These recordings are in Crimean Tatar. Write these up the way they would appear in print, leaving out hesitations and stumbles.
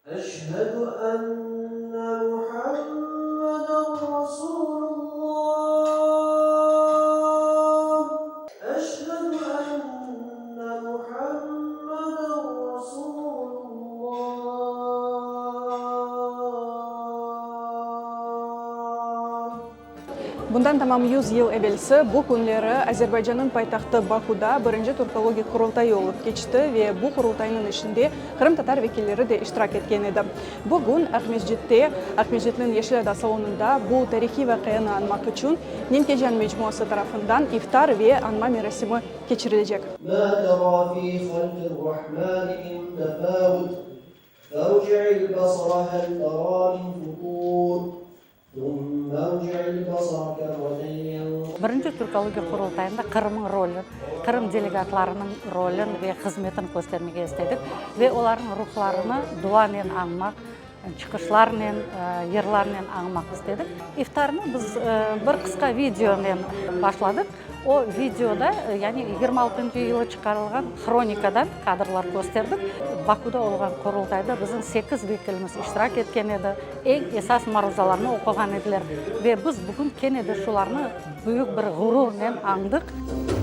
Eşhedü enne Muhammeden Rasulullah Eşhedü enne Muhammeden Rasulullah. Bundan tamam 100 yıl evelsi bu künleri Azerbaycannıñ paytahtı Bakuda birinci Türkologik qurultayı olıp keçti ve bu qurultaynıñ işinde qırımtatar vekilleri de iştirak etken edi. Bugün Aqmescitte, Aqmescitniñ Yeşil ada salonında bu tarihiy vaqianı añmaq içün Nenkecan mecmuası tarafından iftar ve añma merasimi keçirilecek. Ma tera fi halqir-Rahmani min tefavut, ferci'il basara hel tera min futur. Birinci Türkologik qurultayında Qırımıñ rolü, Qırım delegatlarınıñ rolün ve hızmetin köstermege istedik ve olarnıñ ruhlarını duanen añmaq, çıqışlarnen, yırlarnen añmaq istedik. İftarnı biz bir qısqa videonen başladıq. O videoda, yani yigirmi altıncı yılı çıqarılğan hronikadan kadrlar kösterdik. Bakuda olğan qurultayda bizim sekiz vekilimiz iştirak etken edi, eñ esas maruzalarnı oquğan ediler. Ve biz bugün kene de şularnı büyük bir ğururnen añdıq.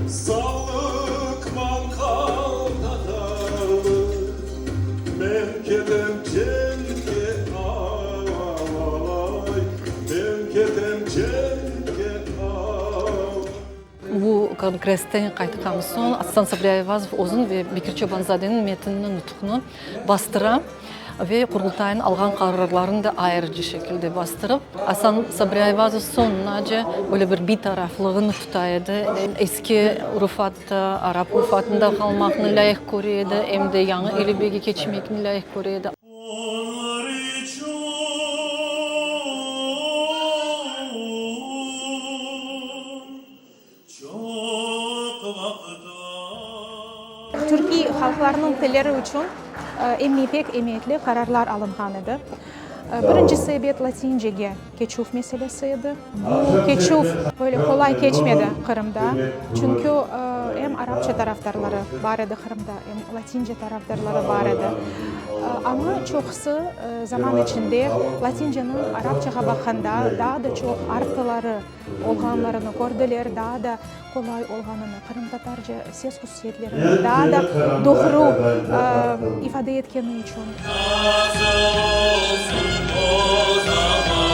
Sağlıqman qal, tatarlı, Men ketem cenkke, ay, Men ketem cenkke, ay. Bu kongressten qaytqan soñ Asan Sabri Ayvazov özüniñ ve Bekir Çobanzadeniñ metinini, nutuqnı bastıra ve Qurultaynıñ alğan qararlarını da ayrıca şekilde bastırıp, Asan Sabri Ayvazov soñunace böyle bir bitaraflığını tuta edi, eski urufatta, arap urufatında qalmaqnı lâyıq köre edi, em de yañı elifbege keçmekni lâyıq köre edi. Onlar içün çoq vaqıtlar. Türkiy halqlarınıñ tilleri içün pek emiyetli qararlar alınğan edi. Birincisi, ebet, latincege keçüv meselesi edi. Bu keçüv öyle qolay keçmedi Qırımda, çünki em arapça tarafdarları bar edi Qırımda, em latince tarafdarları bar edi. Amma çoqusı zaman içinde latinceniñ arapçağa baqqanda daa da çoq artıları olğanlarını kördiler, daa da qolay olğanını, qırımtatarca ses hususiyetlerini daa da doğru ifade etkeni içün. Nasıl olsun o zaman?